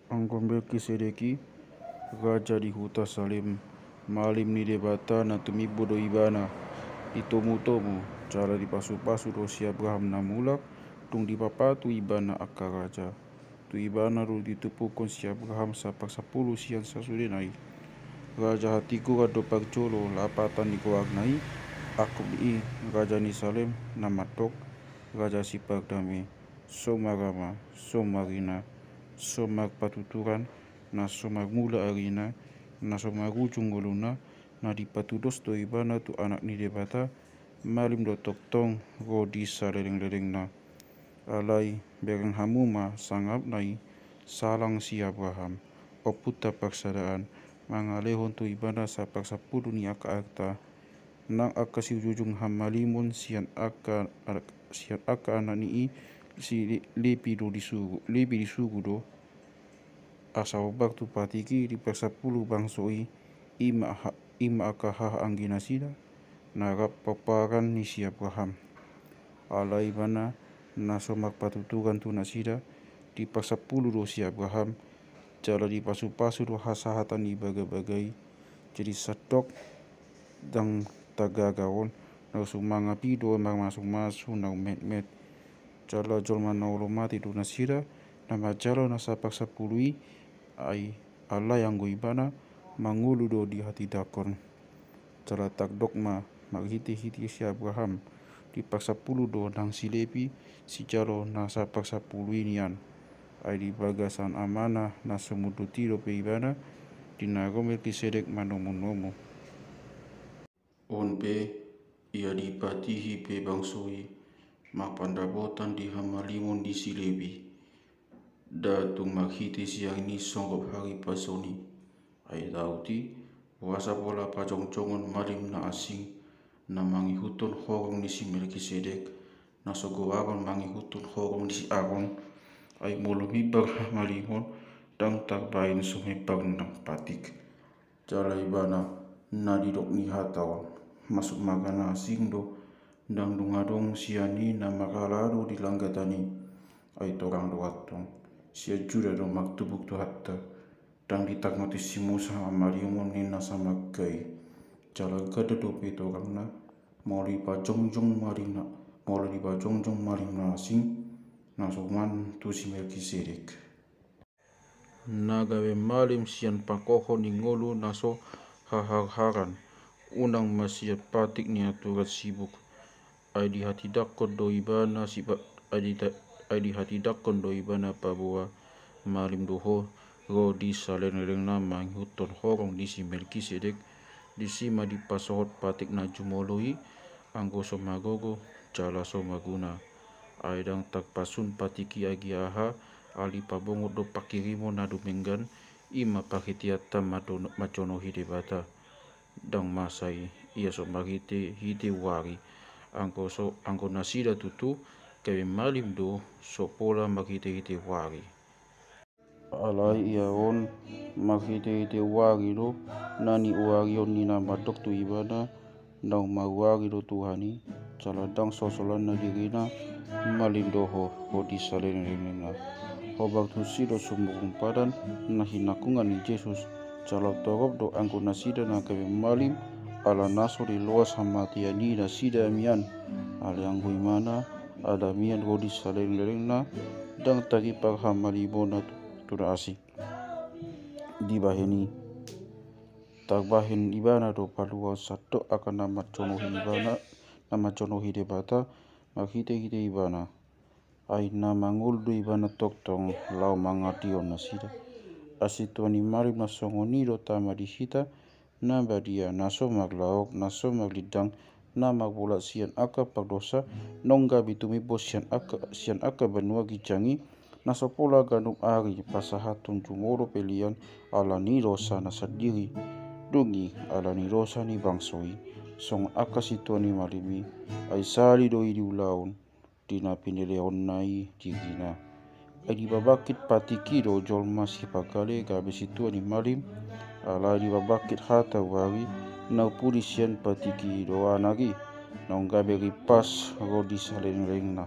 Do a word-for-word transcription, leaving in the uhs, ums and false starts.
Anggo Melkisedek i, raja di huta Salem, malim ni Debata na tumimbo do ibana, ditomutomu, jala dipasupasu do si Abraham na mulak, dung dipapatu ibana angka raja. Tu ibana do ditumpuhon si Abraham sapar sampulu sian sasudena i. Raja hatingkuran do parjolo lapatan ni goarna i, angkup ni i raja ni Salem na mandok, raja sipardame, so marama, so marina, so marpatuturan, na so marmula arina, na so marujung ngoluna, na dipatudos do ibana tu Anak ni Debata, malim do tongtong ro di salelenglelengna. Alai bereng hamu ma sangapna i, salang si Abraham, ompunta parsadaan, mangalehon tu ibana sapar sampulu ni angka arta, nang angka siujujung hamalimon sian angka, sian angka anak ni i, si Le-, Lepi do disugu, Lepi disugu do. Asa hombar tu patik i di parsampulu bangso i, i ma ha-, i ma angka haha anggi nasida, na rap pomparan ni si Abraham. Alai ibana na so marpatuturan tu nasida, di parsampulu do si Abraham, jala dipasupasu do hasahatan ni bagabaga i, jadi sandok ndang tagaga on, na so mangapi do marmasumasu na ummetmet. Jala jolma na olo mate do nasida, na manjalo na sapar sampulu i, ai alai anggo ibana mangolu do di hatindangkon. Jala tardok ma marhitehite si Abraham, di parsampulu do nang si Lepi, sijalo na sapar sampulu i nian. Ai di bagasan amana na so mundut i dope ibana, di na ro Melkisedek manomunomu. On pe, ia dipatihi pe bangso i, marpandapotan di hamalimon di si Lepi. Nda tung marhite sian i songgop haripason i. Ai taut i, boasa pola pajongjongon malim na asing, na mangihuthon horong ni si Melkisedek, na so goaron mangihuthon horong ni si Aron, ai molo mimbar hamalimon, ndang tarbahen so mimbar nang patik. Jala ibana na didok ni hata on, masuk marga na asing do, ndang dung adong sian i na marhalado di langgatan i, ai torang do antong, sian Juda do martubu Tuhanta, ndang ditarngoti si Musa hamalimon ni na samarga i. Jala ganda dope torangna, molo dipajongjong malimna, molo dipajongjong malim na asing, na soman tu si Melkisedek. Na gabe malim sian pangkohon ni ngolu na so haharharan, unang ma sian patik ni aturan sibuk. Ai dihatindangkon do ibana sipa-, ai di-, ai dihatindangkon do ibana paboa, malim do ho ro di salelenglelengna mangihuthon horong ni si Melkisedek, disi ma dipasohot patik na jumolo i, anggo so magogo, jala so maguna. Ai ndang tarpasun patik i agi aha, ala dipabongot do panghirimon na dumenggan, i ma parhiteanta manjono-, manjonohi Debata. Ndang masa i, ia so marhitehite uari. Anggo so, anggo nasida tutu, gabe malim do, so pola marhitehite uari. Alai ia on, marhitehite uari do, na niuarion ni na mandok tu ibana, naung mauari do Tuhan i, jala ndang sosolanna dirina, malim do ho, ro di salelenglelengna. Hombar tusi do sumurung padan, na hinangkungan ni Jesus, jala torop do anggo nasida na gabe malim, ala na so diloas hamatean i nasida mian. Alai anggo ibana, ala mian ro di salelenglelengna, ndang taripar hamalimonna tu, tu na asing. Dibahen i, tarbahen ibana do paluaon sandok angka na manjonohi ibana, na manjonohi Debata, marhitehite ibana. Ai na mangolu do ibana tongtong laho mangadihon nasida. Ai situan ni malim na songon i do tama di hita, na badia, na so marlaok, na so marlindang, na marbolat sian angka pardosa, naung gabe tumimbo sian angka, sian angka banua ginjang i, na so pola ganup ari pasahathon jumolo pelean ala ni dosana sandiri. Dung i ala ni dosa ni bangso i, songon angka situan ni malim i, ai sali do i diulahon di na pineleonna i dirina. Ai dipabangkit patik i do jolma sipagale gabe situan ni malim, alai dipabangkit hata uari na umpudi sian patik i do Anak i, naung gabe ripas ro di salelenglelengna.